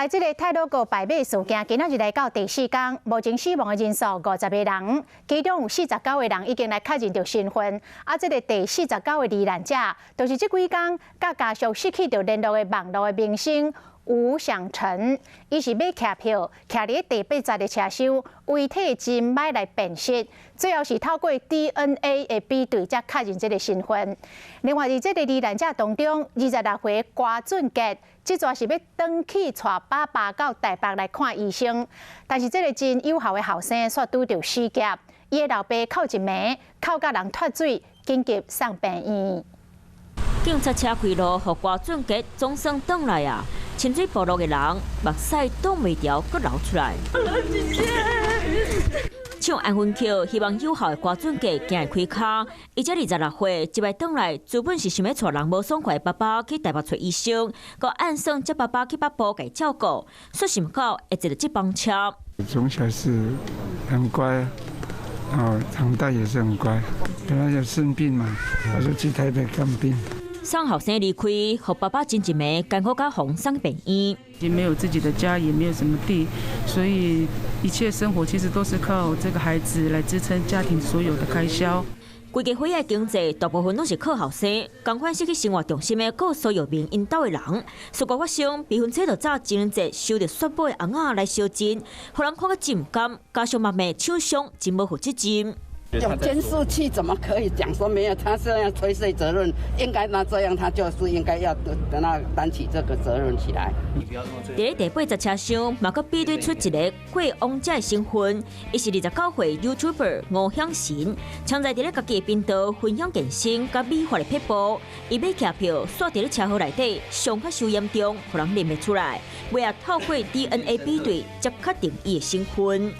來這个太魯閣敗馬事件，今仔日來到第四工，目前死亡的人數50個人，其中有49個人已經來確認著身份。啊，這个第49個罹難者，就是這幾工佮家屬失去著聯絡的網路的明星吳想成，伊是買車票，徛佇第八節的車廂，遺體真歹來辨識，最後是透過 DNA 的比對，才確認這个身份。另外，佇這个罹難者當中，26歲郭俊傑，這逝是欲轉去帶爸爸到台北來看醫生，但是這个真有孝的後生煞拄著死劫，伊的老爸哭一暝，哭甲人脫水，緊急送病院。警察車開路，予郭俊傑總算轉來啊！清水部落的人目屎擋袂牢，閣流出來。唱安魂曲，希望有孝的郭俊傑行會開跤。伊才26歲，這擺轉來，原本是想欲帶人無爽快的爸爸去台北揣醫生，閣按算接爸爸去北部共照顧，煞想毋到會坐著這班車。從小是很乖，哦，長大也是很乖。本來就生病嘛，我就去台北看病。送後生離開，予爸爸真一暝艱苦甲予送病院。已經沒有自己的家，也沒有什麼地，所以一切生活其實都是靠這個孩子來支撐家庭所有的開銷。規家伙仔經濟大部分攏是靠後生，仝款失去生活重心的，閣有蘇玉明𪜶兜的人。事故發生，避風車就早情人節收著雪寶的尪仔來相認，予人看甲真毋甘，加上嘛罵廠商真無負責任。有監視器怎麼可以講說沒有？他這樣推卸責任，應該那這樣，他就是應該要等他擔起這個責任起來。佇咧第八節車廂，嘛閣比對出一个過往者的身份，伊是29歲 YouTuber 吳響神，常在佇咧家己的頻道分享健身佮美髮的撇步。伊買車票，煞佇咧車禍內底傷較傷嚴重，予人認袂出來。尾仔透過 DNA 比對，才確定伊的身份。